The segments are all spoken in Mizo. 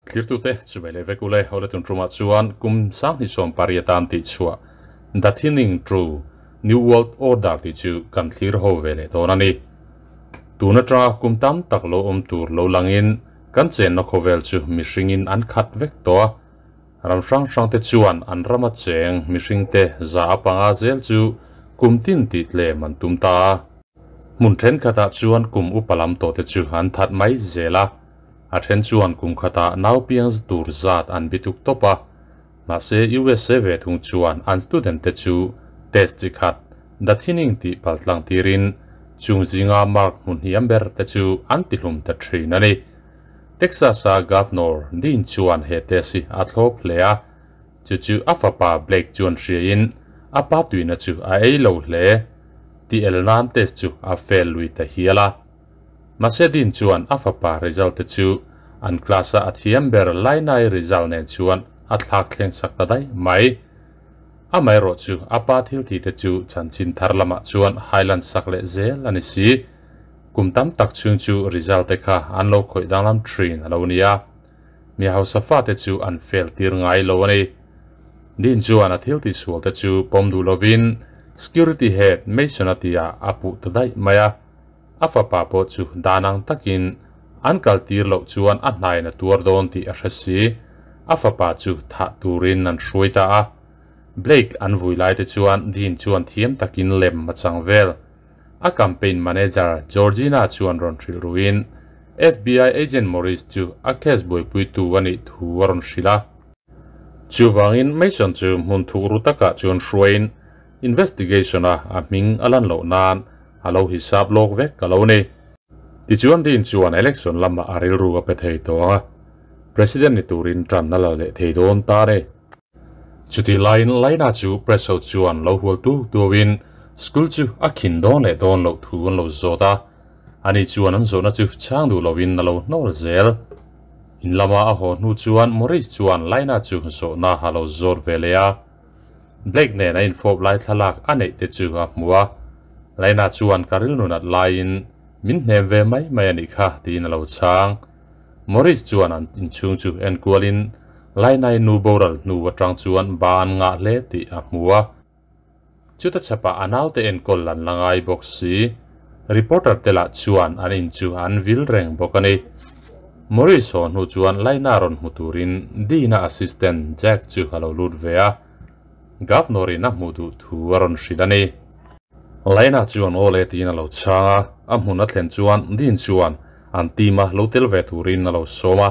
Thlirtute chu ve leh vek ule, awle tun tumah chuan kum 2018 atan tih chhuah The Thinning True New World Order tih chu kan thlir ho ve leh dawn a ni. Tun atanga kum tam tak lo awm tur lo langin kan chenna khawvel chu mihringin an khat vek tawh a, ram hrang hrangte chuan an rama cheng mihringte za a panga zel chu kum tin tih tlem an tum ta a. Hmun thenkhatah chuan kum upa lam tawhte chu an that mai zel a, a then chuan kum khatah nau piang tur zat an bituk tawp a, mahse USA ve thung chuan an student te chu test chi khat The Thinning tih paltlang tirin chung zinga mark hmun hniam ber te chu an tihlum ta thin a ni. Texas-a Governor Dean chuan he test hi a thlawp hle a, chu chu a fapa Blake chuan hriain a pa tuina chu a ei lo hle. Tih el nan test chu a fail lui ta hial a. Mahse Dean chuan a fapa result te chu an class-a a thiam ber Lainai result nen chuan a thlak thleng sak ta daih mai. Amaherawh chu a pa thil tih te chu chanchin thar lamah chuan hailan sak leh zel a ni si. Kum tam tak chhung chu result te kha an lo khawih danglam thin a lo nia. Mi hausa fate chu an fail tir ngai lo a ni. Dean chuan a thil tihsual te chu pawm duh lovin security head Mason a tia a puh ta daih mai a. A fapa pawh chu dan ang takin an kal tir loh chuan a hnain a tuar dawn tih a hre si. A fapa chu thah turin an hruai ta a. Blake an vui lai te chuan Dean chuan thiam takin lem a chang vel. A campaign manager Georgina chuan rawn hrilh ruin FBI agent Morris chu a case buaipuitu a nih thu a rawn hrilh a. Chuvangin Mason chu hmun thuk ru takah chuan hruaiin investigation-a a hming a lan loh nan a lo hisap lawk vek a lo ni. Tichuan Dean chuan election lamah a rilru a pe thei tawh a, President ni turin tan a la leh thei dawn ta a ni. Chutih laiin Laina chu press ho chuan lo hual tu tuauin school chu a khin dawn leh dawn loh thu an lo zawt a, ani chuan an zawhna chu chhang duh loin a lo hnawl zel. In lama a haw hnu chuan Maurice chuan Laina chu zawhna a lo zawt ve leh a. Blake nen a infawp lai thlalak a neih te chu a hmu a, Laina chuan ka rilru nat laiin min hnem ve mai mai a nih kha tiin a lo chhang. Maurice chuan an inchhung chu enkualin Lainai nu boral hnu atang chuan ba an ngah hle tih a hmu a. Chuta chhapah a naute enkawl an la ngai bawk si. Reporter te lah chuan an in chu an vil reng bawk a ni. Maurice haw hnu chuan Laina rawn hmu turin Dean-a assistant Jack chu a lo lut ve a. Governor-in a hmuh duh thu a rawn hrilh a ni. Laina chuan aw le tiin a lo chhang a, a hmun a thlen chuan Dean chuan an team-a lo tel ve turin a lo sawm a.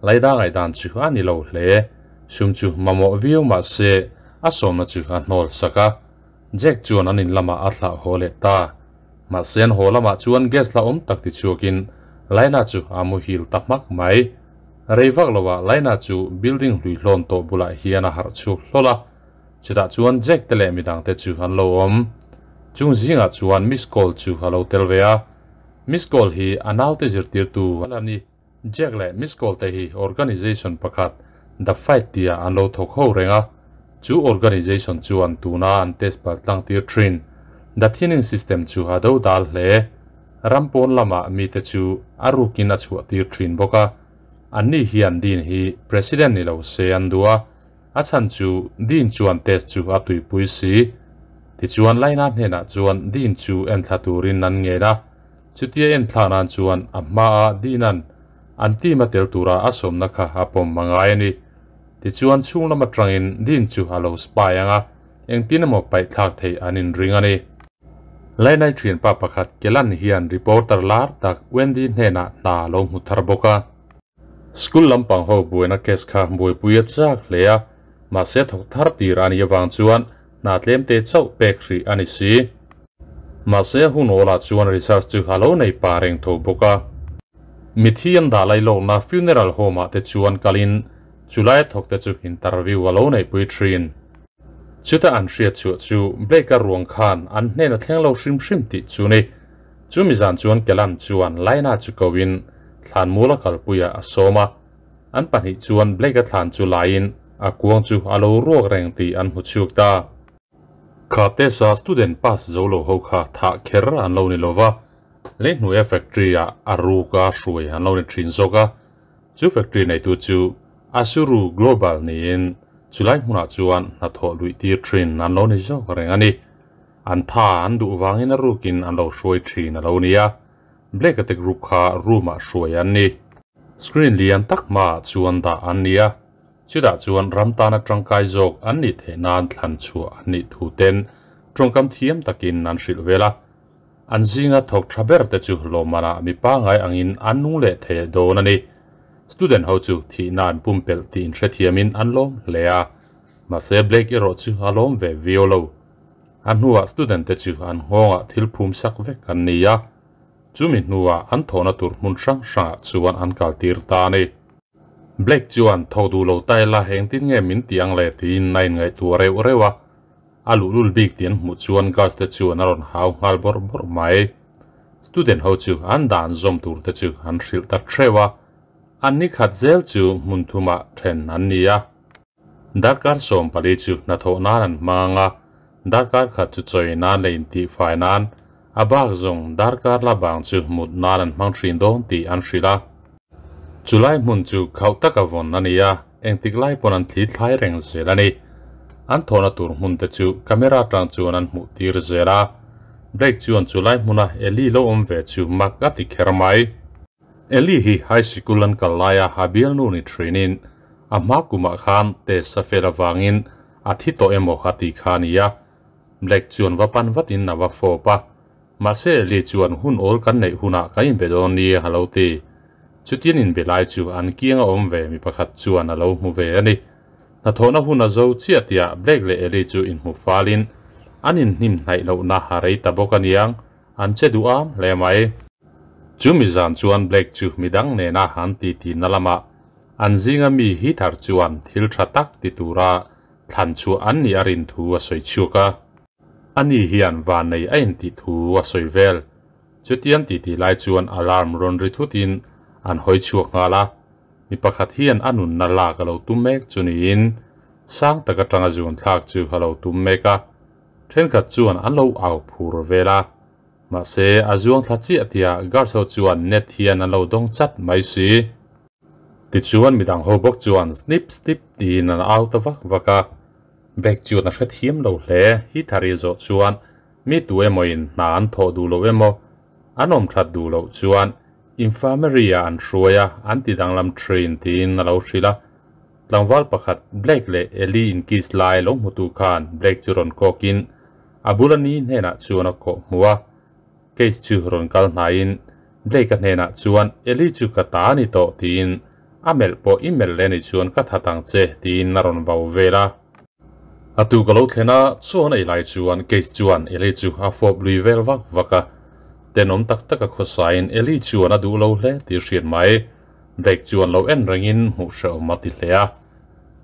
Laida ngaihdan chu a ni lo hle. Sum chu mamawh viau mah se a sawmna chu a hnawl sak a. Jack chuan an in lamah a thlah haw leh ta. Mahse an haw lamah chuan gas la awm tak tichhuakin Laina chu a muhil ta hmak mai. Rei vak loah Laina chu building hlui hlawn tawh bulah hian a harh chhuak hlawl a. Chutah chuan Jack te leh midangte chu an lo awm. Chung zingah chuan Miss Cole chu a lo tel ve a. Miss Cole hi a naute zirtirtu a la ni. Jack leh Miss Cole te hi organization pakhat The Fight tia an lo thawk ho reng a, chu organization chuan tuna an test palh tlang tir thin. The Thinning System chu a do dal hle. Ram pawn lamah mite chu a rukin a chhuah tir thin bawk a. Anni hian Dean hi President ni lo se an duh a, a chhan chu Dean chuan test chu a tuipui si. Tichuan Laina hnenah chuan Dean chu enthla turin an ngen a. Chutia en thla nan chuan a hmaa Dean-a'n an team a tel tura a sawmna kha a pawm a ngai a ni. Tichuan chhung lam atangin Dean chu a lo spy ang a, engtin emaw paihthlak theih an inring a ni. Lainai thianpa pakhat Kelan hian reporter lar tak Wendy hnenah hna a lo hmu thar bawk a. School lampang ho buaina case kha buaipui a chak hle a, mahse thawk thar tir a nih avang chuan hna tlemte chauh pek hrih a ni si. Mahse hun awlah chuan research chu a lo nei pah reng tho bawk a. Mithi an dah lai lawkna funeral home ah te chuan kalin chulai thawk te chu interview a lo neihpui thin. Chuta an hriat chhuah chu Blake-a ruang khan an hnen a thleng lo hrim hrim tih chu ni. Chumi zan chuan Kelam chuan Laina chu koin thlanmual a kalpuiah a sawm a. An pahnih chuan Blake-a thlan chu laiin a kuang chu a lo ruak reng tih an hmu chhuak ta. Kha test-a student pass zo lo ho kha thah kher an lo ni lova, lei hnuaia factory-ah a ruka hruai an lo ni thin zawk a. Chu factory neitu chu Asuru Global niin chulai hmunah chuan hnathawh luih tir thin an lo ni zawk reng a ni. An tha an duh vangin a rukin an lo hruai thin a lo nia. Blake-a te group kha room-ah hruai an ni. Screen lian tak hmaah chuan dah an ni a, chutah chuan ram tana tangkai zawk an nih theih nan thlan chhuah an nih thu ten tawngkam thiam takin an hrilh vel a. An zinga thawk tha ber te chu lawmmanah mi pangai angin an nung leh thei dawn a ni. Student ho chu thihna an pumpelh tih inhrethiamin an lawm hle a, mahse Blake erawh chu a lawm ve viau lo. A hnuah student te chu an nghawngah thil phum sak vek an ni a, chumi hnuah an thawhna tur hmun hrang hrangah chuan an kaltir ta a ni. Blake chuan thawk duh lo ta ila engtin nge min ti ang le tiin a inngaihtuah reuh reuh a, a luhlul bik tih an hmuh chuan guards te chuan a rawn hau nghal bawrh bawrh mai. Student ho chu an dan zawm tur te chu an hrilh ta theuh a, an ni khat zel chu hmun thumah then an ni a. Darkar 14 chu hnathawh nan an hmang a, darkar khat chu chawi nan leh intihfai nan, a bak zawng darkar la bang chu mut nan an hmang thin dawn tih an hrilh a. Chulai hmun chu khauh taka vawn a ni a, engtik lai pawn an thli thlai reng zel a ni. An thawhna tur hmun te chu camera atang chuan an hmuh tir zel a. Blake chuan chulai hmuna Ellie lo awm ve chu mak a ti kher mai. Ellie hi high sikul an kal laia a bialnu ni thinin a hma kumah khan test a fel avangin a thi tawh emaw a ti kha a ni a. Blake chuan va pan vatin a va fawp a. Mahse Ellie chuan hun awl kan neih hunah kan inbe dawn ni a lo ti. Chutian inbe lai chu an kianga awm ve mi pakhat chuan a lo hmu ve a ni. Hnathawhna hun a zo chiah tiah Blake leh Ellie chu inhmu falin an inhnim hnaih lohna a rei ta bawk aniang. An che duh am hle mai. Chu mi zan chuan Blake chu midang nena an ti tihna lamah an zinga mi Heather chuan thil tha tak ti tura thlan chhuah an nih a rin thu a sawi chhuak a. Ani hian vannei a intih thu a sawi vel. Chutiang titi lai chuan alarm rawn ri thutin an hawi chhuak nghal a. Mi pakhat hian a nunna lak a lo tum mek chu niin sang tak atanga zun thlak chu a lo tum mek a. Thenkhat chuan an lo au phur vel a, mahse a zuang thla chiah tia guards ho chuan net hian an lo dawng chat mai si. Tichuan midang ho bawk chuan snip snip tiin an au ta vak vak a, Bag chuan a hrethiam lo hle. Hithari zawh chuan mi tu emawin hna an thawh duh loh emaw, an awm that duh loh chuan infirmary ah an hruai a, an ti danglam thin tiin a lo hrilh a. Tlangval pakhat Blake leh Ellie inkiss lai lo hmutu khan Blake chu rawn kawkin a bula ni hnenah chuan a kawh hmu a. Case chu rawn kal hnaiin Blake-a hnenah chuan Ellie chu ka ta a ni tawh tiin a melh pawh i melh leh anih chuan ka that ang che tiin a rawn vau vel a. A tu ka lo thlen a, chuan ei lai chuan Case chuan Ellie chu a fawp lui vel vak vak a. Tenawm tak taka khawsain Ellie chuan a duh lo hle tih hriat mai. Blake chuan lo en rengin hmuh hrehawm a ti hle a.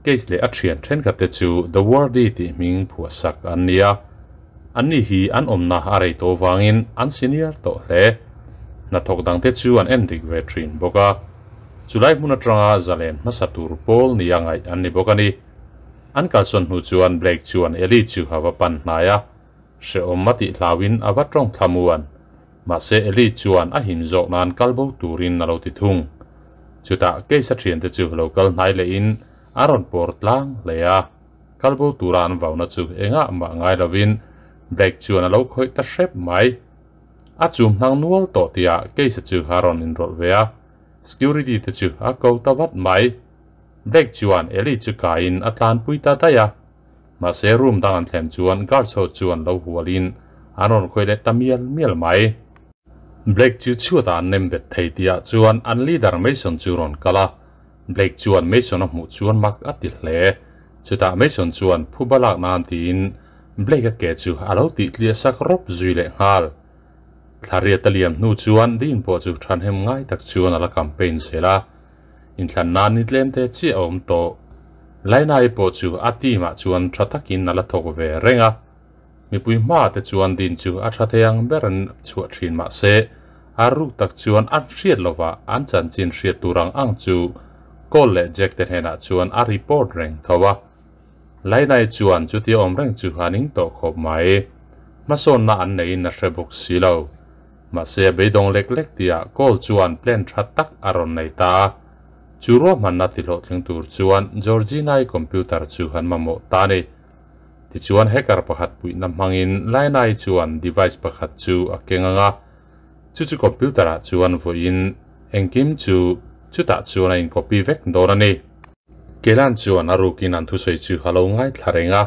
Case leh a thian thenkhat te chu The Wordy tih hming phuahsak an ni a. Anni hi an awmna a rei tawh vangin an senior tawh hle. Hnathawk dangte chu an en dik ve thin bawk a. Chulai hmun atanga zalen hmasa tur pawl nia ngaih an ni bawk a ni. An kalsawn hnu chuan Blake chuan Ellie chu a va pan hnai a. Hrehawm a tih hlauin a va tawng thla muan. Mahse Eli chuan a him zawk nan kal bo turin a lo ti thung. Chutah Case-a thiante chu lo kal hnai lehin a rawn pawr tlang hle a. Kal bo tura an vauna chu engah mah ngai lovin Blake chuan a lo khawih ta hrep mai. A chum hnang nual tawh tihah Case-a chu a rawn inrawlh ve a, security te chu a ko ta vat mai. Blake chuan Eli chu kaiin a tlanpui ta daih a. Mahse room dang an thlen chuan guards ho chuan lo hualin an rawn khawi leh ta mial mial mai. Blake chu chhuatah an nem bet thei tihah chuan an leader Mason chu rawn kal a, Blake chuan Mason a hmuh chuan mak a ti hle. Chutah Mason chuan phuba lak nan tiin Blake a ke chu a lo tih tliah sak rawp zui leh nghal. Thla riat a liam hnu chuan Dean pawh chu thanhem ngai tak chuan a la campaign zel a. Inthlan nan ni tlem te chiah a awm tawh. Lainai pawh chu a team ah chuan tha takin a la thawk ve reng a. Mipui hma te chuan din chu a tha thei ang ber an chhuah thin mahse a ruk tak chuan an hriat lova an chanchin hriat tur ang ang chu Cole leh Jack te hnenah chuan a report reng tho a. Lainai chuan chutia awm reng chu a ning tawh khawp mai. Hmasawnna an neiin a hre bawk si lo. Mahse a beidawng lek lek tihah Cole chuan plan tha tak a rawn nei ta a. Chu ruahmanna tihlawhtling tur chuan Georgina-i computer chu han mamawh ta a ni. Tichuan hacker pakhat puihna hmangin Laina-i chuan device pakhat chu a keng ang a, chu chu computer-ah chuan vawiin engkim chu chutah chuan a in-copy vek dawn a ni. Kelan chuan a rukin an thusawi chu a lo ngaithla reng a,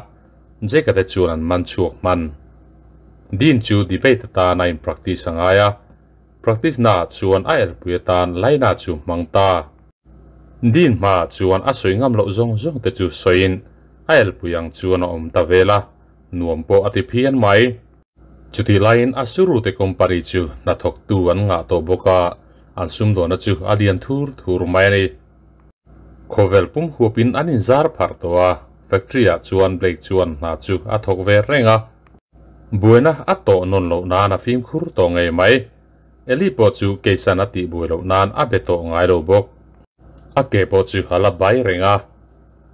Jake-a te chuan an man chhuak hman. Dean chu debate atan a in-practice a ngai a, Practice naah chuan a elpui atan Laina chu hmang ta. Dean hmaah chuan a sawi ngam loh zawng zawng te chu sawiin a elpui ang chuan a awm ta vel a, nuam pawh a ti phian mai. Chutih laiin a surute company chu hnathawktu an ngah tawh bawk a, an sumdawhna chu a lian thur thur mai a ni. Khawvel pum huapin an inzar pharh tawh a, factory ah chuan Blake chuan hna chu a thawk ve reng a. Buaina a tawh nawn loh nan a fimkhur tawh ngei mai. Eli pawh chu Keisan a tih buai loh nan a be tawh ngai lo bawk. A ke pawh chu a la bai reng a.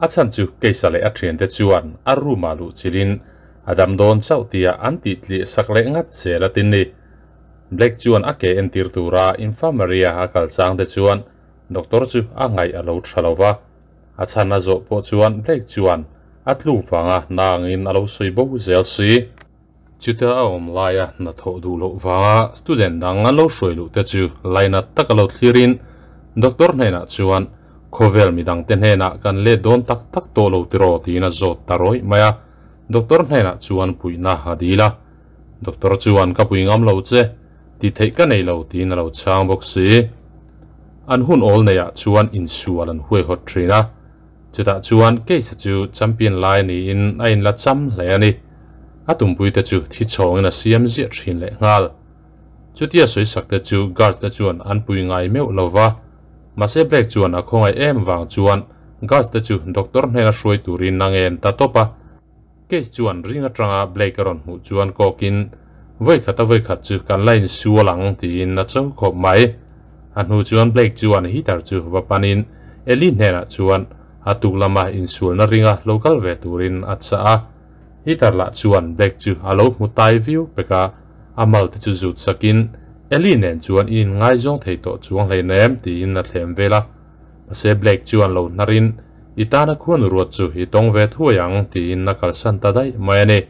A chhan chu Keisa leh a thiante chuan a room ah luh chilhin a dam dawn chauh tia an tih tliah sak leh ngat zel a tin ni. Blake chuan a ke entir tura infirmary a a kal chang te chuan Doctor chu a ngaih a lo tha lo va, a chhan a zawh pawh chuan Blake chuan a tlu vanga hna angin a lo sawi bo zel si. Chuta a awm laia hnathawh duh loh vanga student dang an lo hruai luh te chu lainat taka lo thlirin Doctor hnenah chuan khawvel midangte hnenah kan let dawn tak tak tawh lo tiraw tiin a zawt ta rawih mai a, Doctor hnenah chuan puihna a dil a. Doctor chuan ka pui ngam lo che. Ti theih ka nei lo tiin a lo chhang bawk si. An hun awl neiah chuan insual an huaihawt thin a, chutah chuan case chu champion lai niin a inla cham hle a ni. A tumpuite chu thi chhawngin a siam ziah thin leh nghal. Chutia sawisak te chu guards te chuan an pui ngai meuh lo va, mahse Blake chuan a khawngaih em vang chuan guards te chu doctor hnena hruai turin a ngen ta tawp a. Case chuan ring atanga Blake a rawn hmuh chuan kawkin, Vawikhat a vawikhat chu kan la insual ang, tiin a cho khawp mai. A hnu chuan Blake chuan heater chu va panin Ellie hnenah chuan a tuk lama insualna ringa lo kal ve turin a chah a. Heater lah chuan Blake chu a lo hmu tai viau pek a, a mal te chu zut sakin, Ellie nen chuan i inngaizawng thei tawh chuang hleinem, tiin a thlem vel a. Mahse Blake chuan lo hnarin, I tana khuanu ruat chu i tawng ve thuai ang, tiin a kalsan ta daih mai a ni.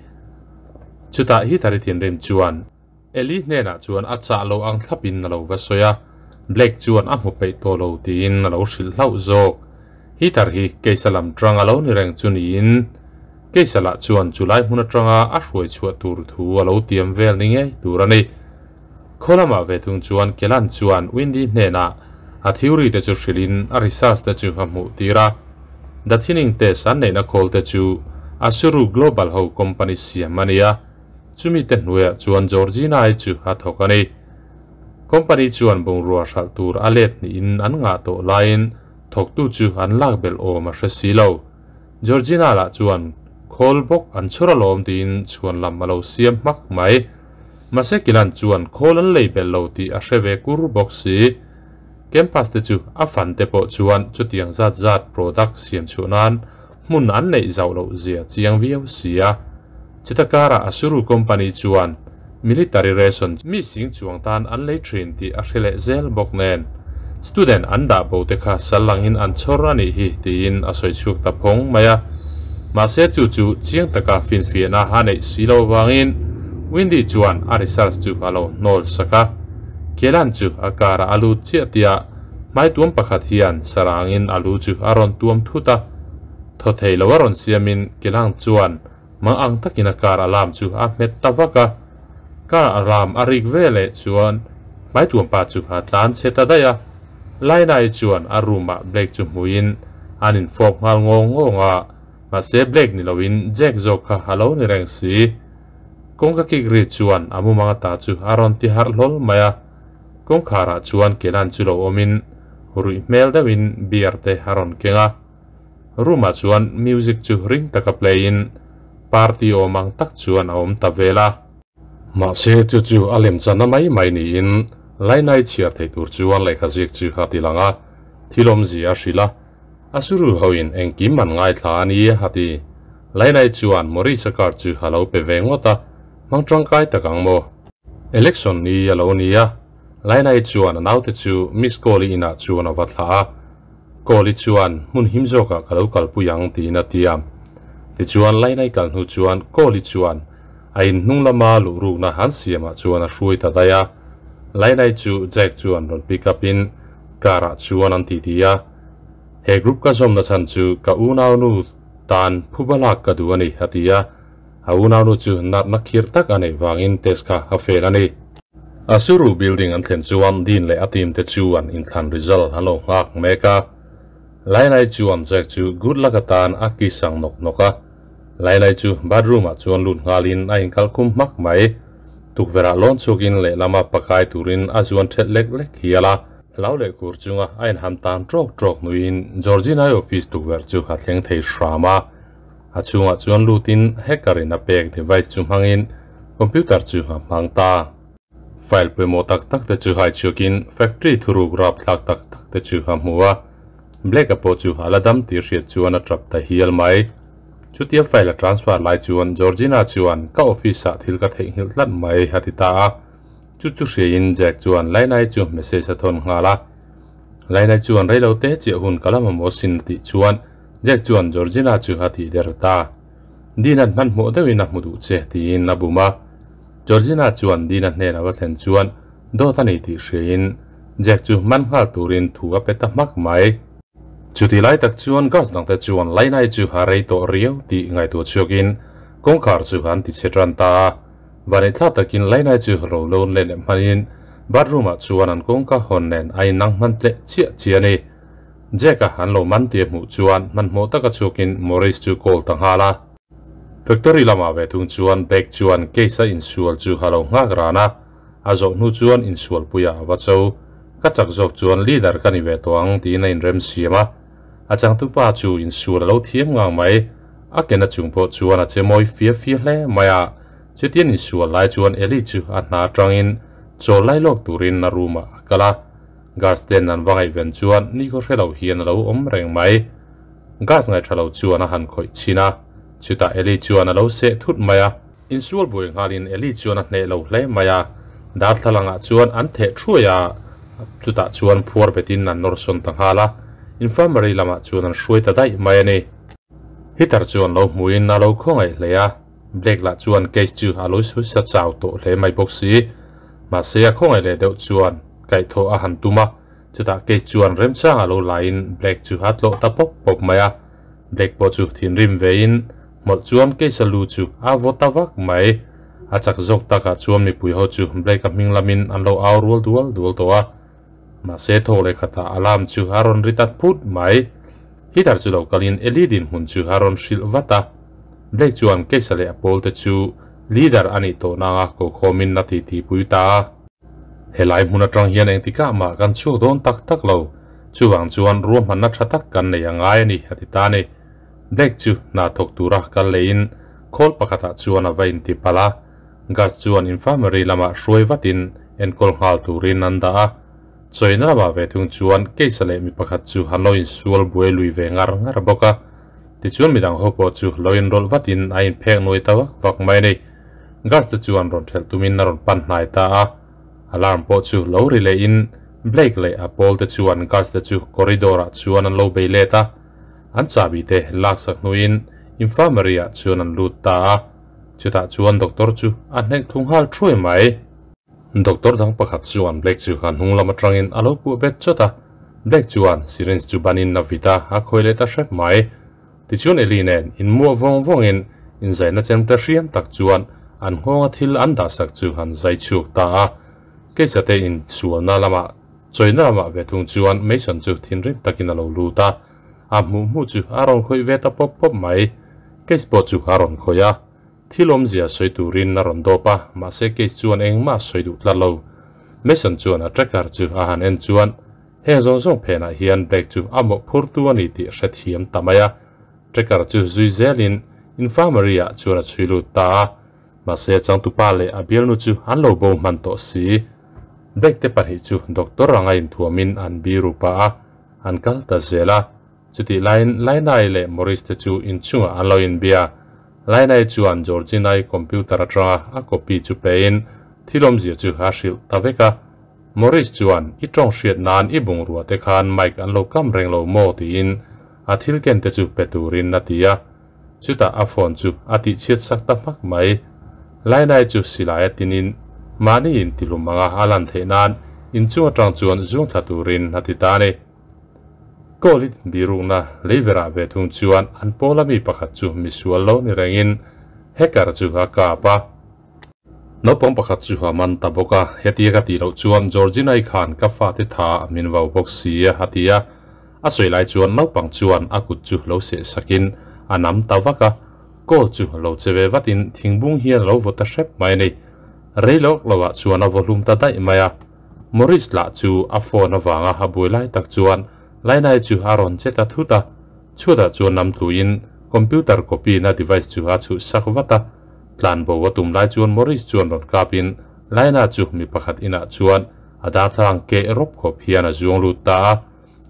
Chutah Heather-i thinrim chuan Ellie hnenah chuan a chah lo ang thlapin a lo va sawi a, Blake chuan a hmu peih tawh lo tiin a lo hrilh hlauh zawk. Heather hi Keisa lam tang a lo ni reng chu niin Keisa lah chuan chulai hmun atanga a hruai chhuah tur thu a lo tiam vel ni ngei tur a ni. Khaw lamah ve thung chuan Kelan chuan Windy hnenah a theory te chu hrilhin a research te chu a hmuh tir a. The Thinning Test an neihna khawl te chu Asuru Global ho company siam a ni a, chumi te hnuaiah chuan Georgina-i chu a thawk a ni. Company chuan bungrua hralh tur a let hnihin an ngah tawh laiin thawktu chu an lak belh awm a hre si lo. Georgina lah chuan khawl bawk an chhur alawm tiin chhuan lam a lo siam hmak mai. Mahse Kilan chuan khawl an lei belh lo tih a hre ve kur bawk si. Campus te chu a fan te pawh chuan chutiang zat zat product siam chhuah nan hmun an neih zauh loh zia chiang viau si a. Chuta karah Asuru company chuan military ration mi sing chuang tan an lei thin tih a hre leh zel bawk nen student an dah bo te kha sal langin an chhawr a nih hi tiin a sawi chhuak ta phawng mai a. Mahse chu chu chiang taka finfiahna a neih si lo avangin Windy chuan a research chu a lo hnawl sak a. Kelan chu a car ah a lut chiah tia hmai tuam pakhat hian sarangin a lu chu a rawn tuam thut a. Thaw thei lo a rawn siamin Kelang chuan Mang ang takin a car alarm chu a hmet ta vak a, car alarm a rik ve leh chuan hmaituampa chu a tlan chhe ta daih a. Lainai chuan a room ah Blake chu hmuin an infawp nghal ngawng ngawng a, mahse Blake ni loin Jack zawk kha a lo ni reng si. Kawngka kik ri chuan a mumang ata chu a rawn ti harh hlawl mai a, kawngkhar ah chuan Kenan chu lo awmin ruih hmel deuhin beer te a rawn keng a. Room ah chuan music chu ring taka play in party awm ang tak chuan a awm ta vel a. Mahse chu chu a lem channa mai mai niin Lainai chhiar thei tur chuan lehkha ziak chu a ti lang a, thil awmzia a hrilh a, a suru ho in engkim an ngaithla a ni a ti. Lainai chuan Maurice-a card chu a lo pe ve ngawt a, hmang tangkai tak ang maw? Election ni a lo ni a, Lainai chuan a naute chu Miss Call-i inah chuan a va thlah a. Kawli chuan hmun him zawkah ka lo kalpui ang tiin a ti a. Tichuan Lainai kal hnu chuan Kawli chuan a in hnung lama luh rukna han siamah chuan a hruai ta daih a. Lainai chu Jack chuan rawn pick up in car ah chuan an titi a. He group ka zawmna chhan chu ka unaunu tan phuba lak ka duh a ni a ti a. A unaunu chu natna khirh tak a neih vangin test kha a fail a ni. Asuru building an thlen chuan Dean leh a team te chu an inthlan result an lo nghak mek a. Lailai chuan Jack chu good luck atan a kiss ang nawk nawk a. Lailai chu bathroom ah chuan lut nghalin a inkal khum hmak mai. Tukverh ah lawn chhuakin lehlama pakai turin a zuan thelh lek lek hial a. Hlau leh kur chunga a inham tan trawk trawk hnuin Georgina-i office tukverh chu a thleng thei hram a. A chhungah chuan lutin hacker in a pek device chu hmangin computer chu a hmang ta. File pawimawh tak tak te chu hai chhuakin factory thuruk rap thlak tak tak te chu a hmu a. Blake-a pawh chu a la dam tih hriat chuan a tap ta hial mai. Chutia file a transfer lai chuan Georgina chuan ka office ah thil ka theihnghilh tlat mai a ti ta a. Chu chu hriain Jack chuan Lainai chu message a thawn nghal a. Lainai chuan reilo te chiah hun ka la mamawh sin a tih chuan Jack chuan Georgina chu a tih der ta. Dina'n hmanhmawh deuhin a hmu duh che tiin a bum a. Georgina chuan Dina hnena va thlen chuan dawt a ni tih hriain Jack chu man nghal turin thu a pe ta hmak mai. Chuti lai tak chuan guards dangte chuan Lainai chu a rei tawh riau tih ngaihtuah chhuakin kawngkhar chu an ti chhe tan ta a. Vanithlak takin Lainai chu ro lo let leh hmanin bathroom ah chuan an kawngka hawn nen a inang hman tleh chiah chiah a ni. Jack-a an lo man tih a hmuh chuan hmanhmawh taka chhuakin Maurice chu call ta nghal a. Factory lamah ve thung chuan Beck chuan case a insual chu a lo nghak ran a, a zawh hnu chuan insualpuiah a va cho. Ka chak zawk chuan leader ka ni ve tawh ang tiin a inrem siam a. A changtupa chu insual a lo thiam ngang mai. A kena chung pawh chuan a che mawi fia fia hle mai a. Chutian insual lai chuan Eli chu a hna atangin chawl lai lawk turin a room ah a kal a. Guards ten an va ngaihven chuan nikhaw hre lo hian a lo awm reng mai. Guards ngaihṭha lo chuan a han khawih chhin a, chutah Eli chuan a lo seh thut mai a. Insual buai nghalin Eli chuan a hneh lo hle mai a, darthlalang ah chuan an theh thuai a, chutah chuan phuar betin an nawr sawn ta nghal a, infirmary lamah chuan an hruai ta daih mai a ni. Heater chuan lo hmuin a lo khawngaih hle a. Blake lah chuan case chu a lo sawi sa chau tawh hle mai bawk si. Mahse a khawngaih leh deuh chuan kaihthawh a han tum a, chutah case chuan remchang a lo laiin Blake chu a tlawh ta pawp pawp mai a. Blake pawh chu thinrim vein hmawlh chuan case a lu chu a vaw ta vak mai. A chak zawk takah chuan mipui ho chu Blake a hming lamin an lo au rual dual dual tawh a. Mahse thaw leh khatah alarm chu a rawn ri ta phut mai. Heather chu lo kalin Ellie dinhmun chu a rawn hrilh vat a. Blake chuan Keisa leh a pawlte chu leader a nih tawh nanga ko khawmin a titi pui ta a. Helai hmun atang hian engtikah mah kan chhuak dawn tak tak lo, chuvang chuan ruahmanna tha tak kan nei a ngai a ni, a ti ta a ni. Blake chu hna thawk tura kal lehin khawl pakhatah chuan a va inti palh a. Guards chuan infirmary lamah hruai vatin enkawl nghal turin an dah a. Chawina lamah ve thung chuan Keisa leh mi pakhat chu an lo insual buai lui ve ngar ngar bawk a. Tichuan midang ho pawh chu lo inrawlh vatin a inphek nuai ta vak vak mai a ni. Guards te chuan rawn thelh tumin a rawn pan hnai ta a. Alarm pawh chu lo ri lehin Blake leh a pawl te chuan guards te chu corridor ah chuan an lo bei let a. An chahbi te laksak hnuin infirmary ah chuan an lut ta a. Chutah chuan doctor chu a hnek thung nghal thuai mai. Doctor dang pakhat chuan Blake chu a hnung lam atangin a lo kuah bet chawt a. Blake chuan syringe chu banin a vit a, a khawi leh ta hrep mai. Tichuan Ellie nen inmuah vawng vawngin inzaina chem ta hriam tak chuan an nghawnga thil an dahsak chu an zai chhuak ta a. Keisa te insualna lamah chawina lamah ve thung chuan Mason chu thinrim takin a lo lut a. A hmuh hmuh chu a rawn khawih ve ta pawp pawp mai. Case pawh chu a rawn khawih a, thil awmzia sawi turin a rawn dawp a, mahse Case chuan engmah a sawi duh tlat lo. Mason chuan a tracker chu a han en chuan heng zawng zawng phenah hian Blake chu a mawhphurtu a ni tih a hrethiam ta mai a. Tracker chu zui zelin infirmary ah chuan a chhui lut ta a, mahse changtupa leh a bialnu chu an lo bo hman tawh si. Blake te pahnih chu doctor anga inthuamin an biru pah a, an kal ta zel a. Chutih laiin Lainai leh Maurice te chu inchungah an lo inbia. Lainai chuan Georgina-i computer atanga a copy chu pein thil awmzia chu a hrilh ta vek a. Morris chuan i tawng hriat nan i bungrua te khan mic an lo kam reng lo maw tiin a thil ken te chu pe turin a ti a. Chutah a phone chu a tih chhiat sak ta hmak mai. Lainai chu silai a tinin mahni in tilum anga a lan theih nan inchung atang chuan zung thla turin a ti ta a ni. Kawlit birukna leiverah ve thung chuan an pawla mi pakhat chu misual lo ni rengin hacker chu a kap a. Naupang pakhat chu a man ta bawk a, hetia ka tih loh chuan Georgina-i khan ka fate tha min vau bawk si a, a ti a. A sawi lai chuan naupang chuan a kut chu lo seh sakin a nam ta vak a, kawl chu lo che ve vatin thingbung hian a lo vaw ta hrep mai a ni. Rei lawk lovah chuan a vaw hlum ta daih mai a. Maurice lah chu a phone avanga a buai lai tak chuan Lainai chu a rawn che ta thut a, chhuatah chuan nam tluin computer copy na device chu a chhuh sak vat a. Tlan bo a tum lai chuan Maurice chuan rawn kapin Laina chu mi pakhat inah chuan a darthlalang keh rawp khawp hian a zuang lut ta a,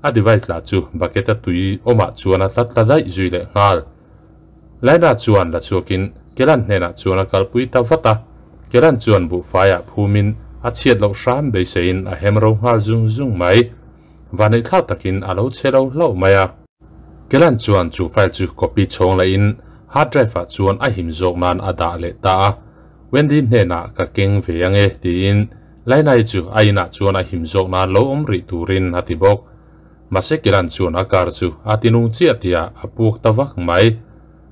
a device lah chu bucket a tui awmah chuan a tla tla daih zui leh nghal. Laina chuan la chhuakin Kelan hnenah chuan a kalpui ta vat a, Kelan chuan buhfaiah phumin a chhiat loh hram beiseiin a hem ro nghal zung zung mai. Vaneihthlak takin a lo chhe lo hlauh mai a. Kelan chuan chu file chu copy chhawng leh in hard drive ah chuan a him zawk nan a dah leh ta a, Wendy hnenah ka keng ve ange tiin Lainai chu a inah chuan a him zawk nan lo awm rih turin a ti bawk. Mahse Kelan chuan a car chu a ti nung chiah tihah a puk ta vak mai.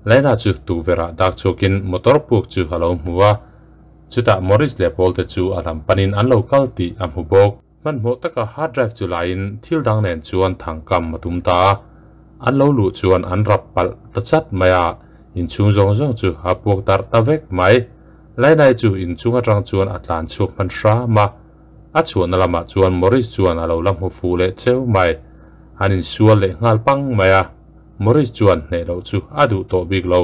Laina chu tukverh ah dak chhuakin motor puk chu a lo hmu a, chutah Morris leh Paul te chu a lam panin an lo kal tih a hmu bawk. Hmanhmawh taka hard drive chu laiin thil dang nen chuan thangkam a tum ta a, an lo luh chuan an rap palh ta chat mai a, inchhung zawng zawng chu a puak darh ta vek mai. Lainai chu inchung atang chuan a tlan chhuak hman hram a, a chhuahna lamah chuan Morris chuan a lo la hmu fuh leh cheu mai. An insual leh nghal pang mai a, Morris chuan hneh loh chu a duh tawh bik lo.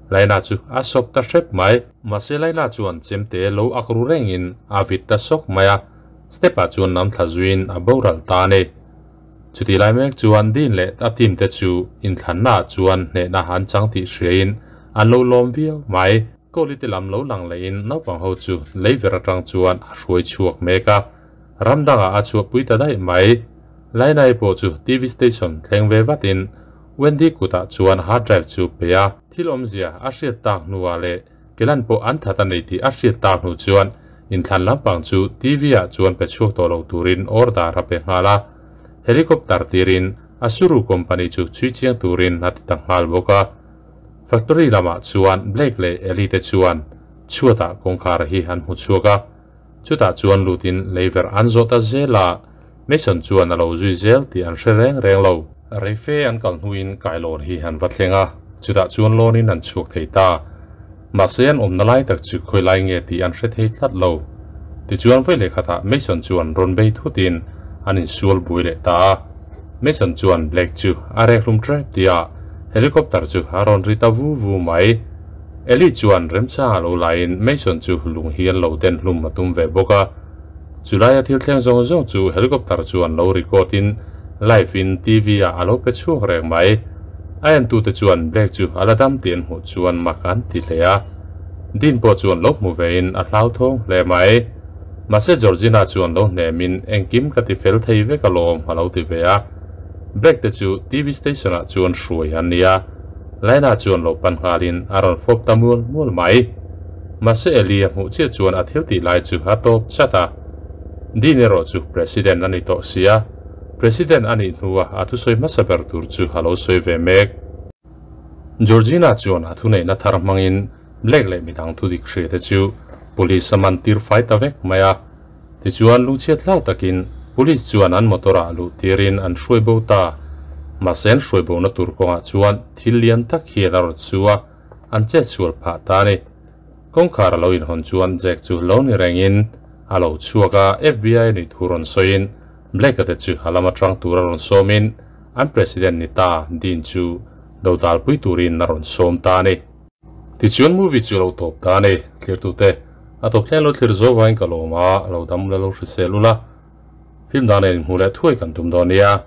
Laina chu a sawp ta hrep mai. Mahse Laina chuan chemte lo ak ru rengin a vit ta sawk mai a. Step ah chuan lam thla zuiin a boral ta a ni. Chutih lai mek chuan Dean leh a team te chu inthlanna ah chuan hnehna an chang tih hriain an lo lawm viau mai. Kohli te lam lo lang lehin naupang ho chu leiver atang chuan a hruai chhuak mek a, ram dangah a chhuahpui ta daih mai. Lainai pawh chu TV station thleng ve vatin Wendy kutah chuan hard drive chu pe a. Thil awmzia a hriat tak hnuah leh Kelan pawh an that a nei tih a hriat tak hnu chuan inthlan lampang chu TV ah chuan pe chhuak tawh lo turin order a pe nghal a. Helicopter tirin Asuru company chu chhui chiang turin a ti ta nghal bawk a. Factory lamah chuan Blake leh Ellie te chuan chhuatah kawngkhar hi an hmu chhuak a. Chutah chuan lutin leiverh an zawh ta zel a, Mason chuan a lo zui zel tih an hre reng reng lo. Reife an kal hnuin kailawn hi an va thleng a, chutah chuan lawnin an chhuak thei ta. Mahse an awmna lai tak chu khawi lai nge tih an hre thei tlat lo. Tichuan vawi leh khatah Mason chuan rawn bei thutin an insual bui leh ta a. Mason chuan Blake chu a rek hlum ṭep tih a, helicopter chu a rawn ri ta vu vu mai. Ellie chuan remchang a lo laiin Mason chu lung hi an lo den hlum a tum ve bawk a. Chulaia thil thleng zawng zawng chu helicopter chuan lo record in live in TV ah a lo pe chhuak reng mai. A entute chuan Blake chu a la dam tih an hmuh chuan mak an ti hle a. Dean pawh chuan lo hmu ve in a hlauthawng hle mai. Mahse Georgina chuan lo hnem in engkim ka ti fel thei vek alawm a lo ti ve a. Blake te chu TV station ah chuan hruai an ni a. Laina chuan lo pan nghal in a rawn fawp ta mual mual mai. Mahse Eli a hmuh chiah chuan a thil tih lai chu a tawp chat a. Dean erawh chu President a ni tawh si a, President a nih hnua a thusawi hmasa ber tur chu a lo sawi ve mek. Georgina chuan a thuneihna thar hmangin Blake leh midang thudik hria te chu Police a man tir fai ta vek mai a. Tichuan lungchhiat hlak takin Police chuan an motor ah luh tirin an hruai bo ta. Mahse an hruai bona tur kawngah chuan thil lian tak hian a rawn chu a. An chet sual phah ta a ni. Kawngkhar a lo inhawn chuan Jack chu lo ni rengin a lo chhuak a, FBI nih thu rawn sawiin Blake-a te chu a lam atang tur a rawn sawmin an President ni ta Dean chu dodalpui turin a rawn sawm ta a ni. Tichuan movie chu a lo tawp ta a ni. Thlirtute, a tawp thleng lo thlir zo vain ka lawm a, lo dam la lo hrisel ula, film dan en inhmuh leh thuai kan tum dawn nia.